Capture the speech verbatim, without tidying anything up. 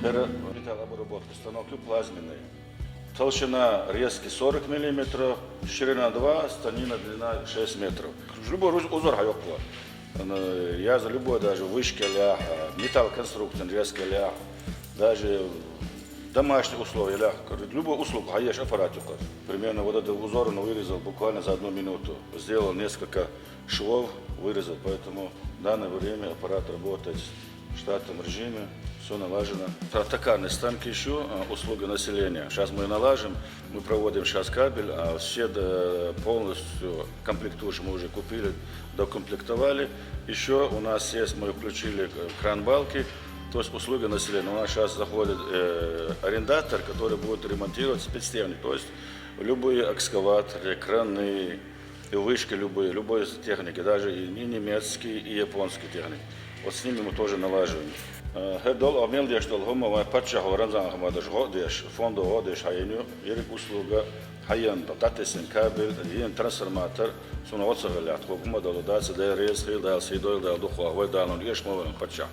ХӀара металлообработка станок ю плазменный. Толщина резки сорок миллиметров, ширина два, станина длина шесть метров. Любой уз-, узор хьайоккху. Ана, яза любой даже вышкалехь, металлоконструкция резкалехь, даже домашние условия лехь. Любой услугу хьаеш аппарат юкъа. Примерно вот этот узор он вырезал буквально за одну минуту. Сделал несколько швов, вырезал. Поэтому в данное время аппарат работает в штатном режиме, все налажено. Протокарные станки еще, а, услуги населения. Сейчас мы налажим, мы проводим сейчас кабель, а все до-, полностью комплектующие мы уже купили, докомплектовали. Еще у нас есть, мы включили к-, кран балки, то есть услуги населения. У нас сейчас заходит, э, арендатор, который будет ремонтировать спецтехнику, то есть любые экскаваторы, краны, и вышки любые, любой из техники, даже и, и немецкий, и японский техник. Вот с ними мы тоже налаживаем. Э, хӀара долу а мел деш долу хӀума вайн паччахьо Рамзан Ахмадовича гӀо а деш, фондо гӀо а деш хьаеана ю, ерриг услуга хьаеана, дӀатесна кабель, еана трансформатор, суна гӀо ца хилла, тхо хӀума долу дац, Дела реза хила, Дала сий дойла, Дала дукха вахавойла, Дала хьуна эшма вайна паччахь.